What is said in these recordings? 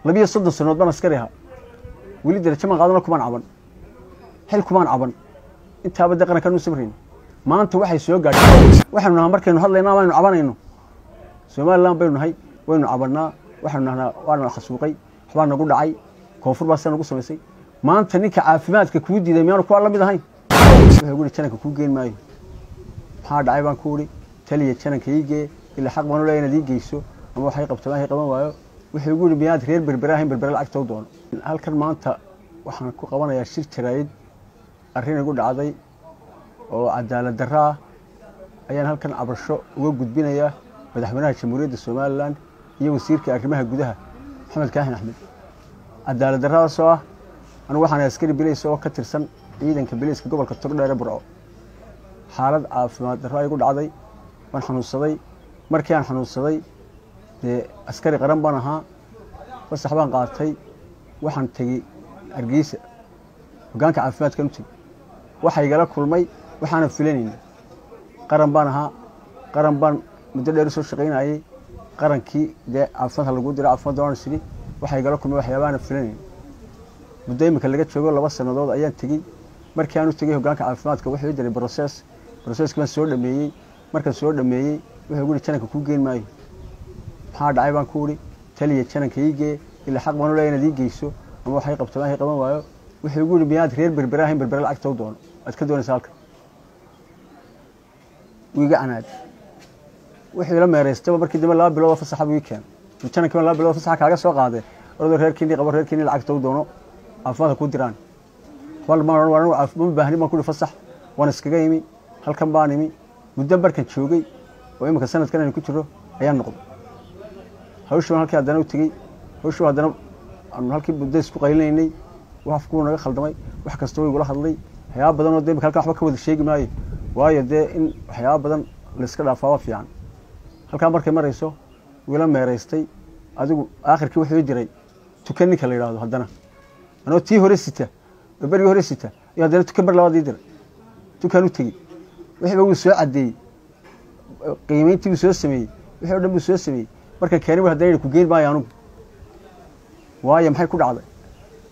32 sanood baan askari ahaa, weli darajo maan qaadano, kumaan caban, xil kumaan caban, intaaba dee qarankan u samrayn. Maanta waxay soo gaadhay, waxaynu nahaa markaynu hadlayna ama aynu cabanayno, Somaliland baynu nahay, waynu cabannaa, waxaynu nahnaa waana xasuuqay, waxbaa nagu dhacay, koonfur baa sida nagu samaysay. Maanta ninka caafimaadka kuu diiday miyaanu kuwa la mid ahayn? Wuxuu guri jananka kuu geen maayo. Maxaa dhacay baan ku uri, taliya jananka ii gee, ilaa xaq baan u leeyahay inaad ii geyso, ama waxay qabto waxay qaban waayo. Wuxuu igu yidhi miyaad reer Berbera ahayn? Berbera lacagta u doono. Halkan maanta waxaan ku qabanayaa shir jaraa'id, arrin igu dhacday oo cadaalad darro ah ayaan halkan cabasho uga gudbinayaa madaxweynaha Jamhuuriyadda Somaliland iyo wasiirka arrimaha gudaha Maxamed Kaahin Axmed. Cadaalad darradaasoo ah, anigu waxaan askari bilays oo ka tirsan ciidanka bilayska gobolka Togdheer ee Burco. Xaalad caafimaad darro igu dhacday, waan xanuunsaday. Markii aan xanuunsaday, dee askari qaran baan ahaa, fasax baan qaatay, waxaan tegey Hargeysa, hoggaanka caafimaadkan u tegey. Waxa igala kulmay waxaanan filanaynin. Qaran baan ahaa, qaran baan muddo dheer usoo shaqaynayay, qarankii dee caafimaadka lagu diro caafimaad doonaan sidii, waxa igala kulmay waxyaabahaana filanaynin. Muddo imika laga joogo 2 sannadood ayaan tegey. Markii aan u tegey hoggaanka caafimaadka, wuxuu ii diray process, processkii baan soo dhameeyey. Markaan soo dhameeyey, wuxuu igu yidhi jananka kuu geen maayo. Maxaa dhacay baan ku uri, taliya jananka ii gee, ilaa xaq baan u leeyahay inaad ii geyso, ama waxay qabto waxay qaban waayo. Wuxuu igu yidhi miyaad reer Berbera ahayn? Berbera lacagta u doono, aad ka doonaysa halkan. Wuu iga canaaday, wuxuu ila meeraystaba. Markii dambe 2 bilood oo fasaxa buu ii keenay. Janankii baan 2 bilood fasaxa kaaga soo qaadee, orodoo reerkiinii qabo, reerkiinii lacagta u doono, caafimaadka kuu diraan. Ma baahni baan ku ihi fasax, waan iskaga imi. Halkan baan imi, muddo markan joogay oo imika sanadkan aynu ku jiro ayaan noqday. Hawshii baan halkii haddana u tegey, hawshii haddana aanu halkii muddo isku qaylinaynay, wax kuwa naga khaldamay, wax kasta way igula hadlay, waxyaaba badan oo dee imika halkan waxba ka wada sheegi maayo, waayo dee in waxyaaba badan la iska dhaafaa waa fiican. Halkaa markay marayso wiila meeraystay, adigu aakhirkii wuxuu ii diray tukan ninka la yidhaahdo. Haddana anoo tii hore sita oo berigii hore sita iyo haddana tukan mar labaad ii diray. Tukaan u tegey, wixiiba wuu soo caddeeyey, qiimeyntii buu soo sameeyey, wixii o dhan buu soo sameeyey. Marka keenay bu haddana yidhi ku geen maayo anugu. Waayo, maxay ku dhacday?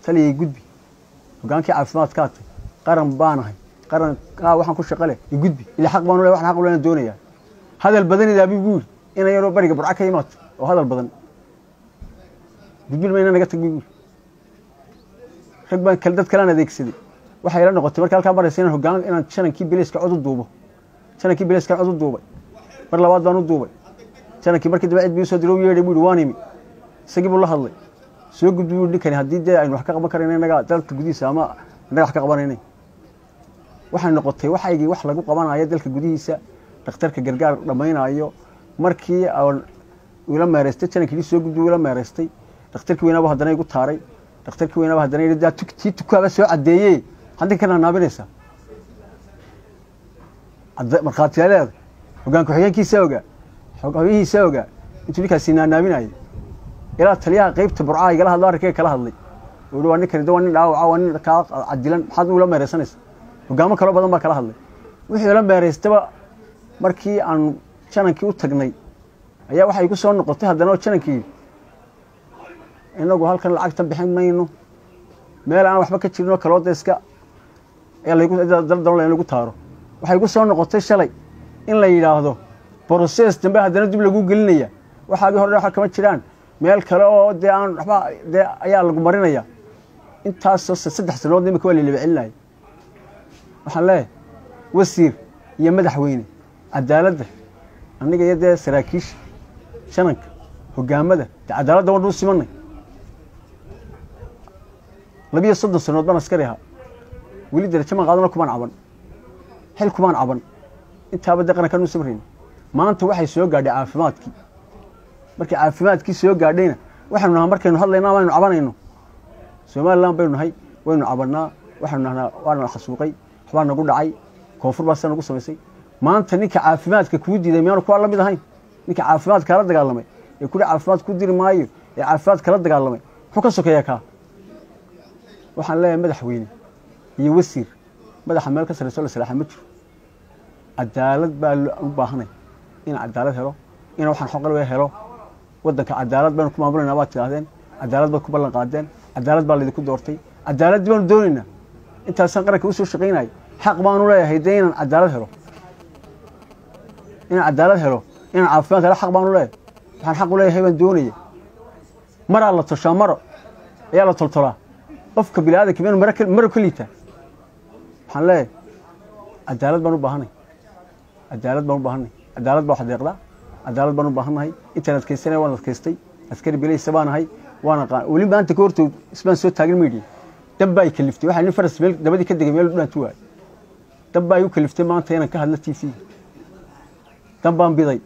Taliyay gudbi, hoggaankii caafimaadkaa tay, qaran baanahay, qaran kaa waxaan ku shaqo leh, i gudbi, ila xaq baan u leh, waxaan xaq u leh doonayaa. Hadal badanidaa buu igu yidhi, ina yaroo bariga Burca ka imaato oo hadal badan, gudbin mayna, naga tag buu igu yidhi. Rag baan kale, dad kalean adeegsaday. Waxay ila noqotay marka halkaa maraysa inaan hoggaan, inaan janankii bilayska cod u duubo. Janankii bilayskaan cod u duubay, mar labaad baan u duubay. Janankii markii dambe cid buu soo diray, u yeedhay, buu yidhi waan imi. Isagii buu la hadlay, soo gudbi buu ninkani, haddii dee aynu wax ka qaban karayna innaga dalka gudihiisa ama innaga wax ka qabanaynay. Waxay noqotay waxaygii wax lagu qabanayo dalka gudihiisa, dhakhtarka gargaar dhammaynaayo. Markii aan ila meeraystay, janankii soo gudbi ila meeraystay, dhakhtarkii weynaaba haddana igu taaray. Dhakhtarkii weynaaba haddana yidhi daa tii tukaaba soo caddeeyey, maxaad ninkan naabinaysaa? Markhaatiyaa leedahay, hoggaan ku-xigeenkiisaa ogaa, xogahihiisaa ogaa intuu ninkaasi naanaabinayay. Ilaa taliyaha qeybta Burcaa igala hadlo, arrinkayga kala hadlay oo yihi waa ninkani de waa nin dhaawaca, waa nin kaa cadilan, maxaad ula meeraysanaysa? Hoggaamo kaloo badan baa kala hadlay. Wixii ila meeraystaba, markii aanu janankii u tagnay ayaa waxay igu soo noqotay haddana oo janankii yidhi inagu halkan lacagtan bixin mayno, meel aan waxba ka jirin oo kaloo de iska ayaa laygu daldalo in lagu taaro. Waxay igu soo noqotay shalay in la yidhaahdo process dambe haddana dib lagu gelinaya, waxaagii hore waxa kama jiraan, meel kale oo dee aan waxba dee ayaa lagu marinaya. Intaasoo 3 sannadood imika waa lalaba celinaya. Waxaan leeyahay wasiir iyo madaxweyne, cadaaladda aniga iyo dee saraakiisha jananka hoggaamada dee cadaaladda waan u simanay. 32 sannadood baan askari ahaa, weli darajo maan qaadano, kumaan caban, xil kumaan caban, intaaba dee qarankan u samrayn. Maanta waxay soo gaadhay caafimaadkii. Markii caafimaadkii soo gaadhayna, waxaynu nahaa markaynu hadlayna ama aynu cabanayno, Somaliland baynu nahay, waynu cabannaa, waxaynu nahnaa waana xasuuqay, waxbaa nagu dhacay, koonfur baa sida nagu samaysay. Maanta ninka caafimaadka kuu diiday miyaanu kuwa la mid ahayn? Ninka caafimaad kala dagaalamay ee kuli caafimaad ku diri maayo ee caafimaad kala dagaalamay, muxuu ka sokeeyaa kaa? Waxaan leeyahay madaxweyne iyo wasiir, madaxa meel ka sarreyso la salaaxa ma jiro. Cadaalad baa u baahanay, in cadaalad helo, in waxaan xoqal helo. Waddanka cadaalad baynu ku maamulayna baad tidhahdeen, Cadaalad baad ku ballan qaadeen, cadaalad baa laydinku doortay, cadaaladdii baanu doonaynaa. Intaasaan qaranka usoo shaqaynayay, xaq baanu leeyahay dee inaan cadaalad helo, inaan cadaalad helo, inaan caafimaad helo, xaq baanu leeyahay. Waxaan xaq u leeyahay baan doonaya. Maraa la toshaa, maro ayaa la toltolaa. Qofka biniaadanka inuu maro ka liitaa. Waxaan leeyahay cadaalad baan u baahanay, cadaalad baan u baahanay, cadaalad baa wax deeqdaa, cadaalad baan u baahannahay. Intaan adkaysanaya waan adkaystay, askari bilaysa baan ahay, waan aqaan. Weli maanta ka hortood isbaan soo taagin media. Dab baa i kaliftay, waxaa nin faras meel dabadii ka degay meel dhaantu waayay. Dab baa igu kaliftay maanta inaan ka hadlo TV. Dan baan biday.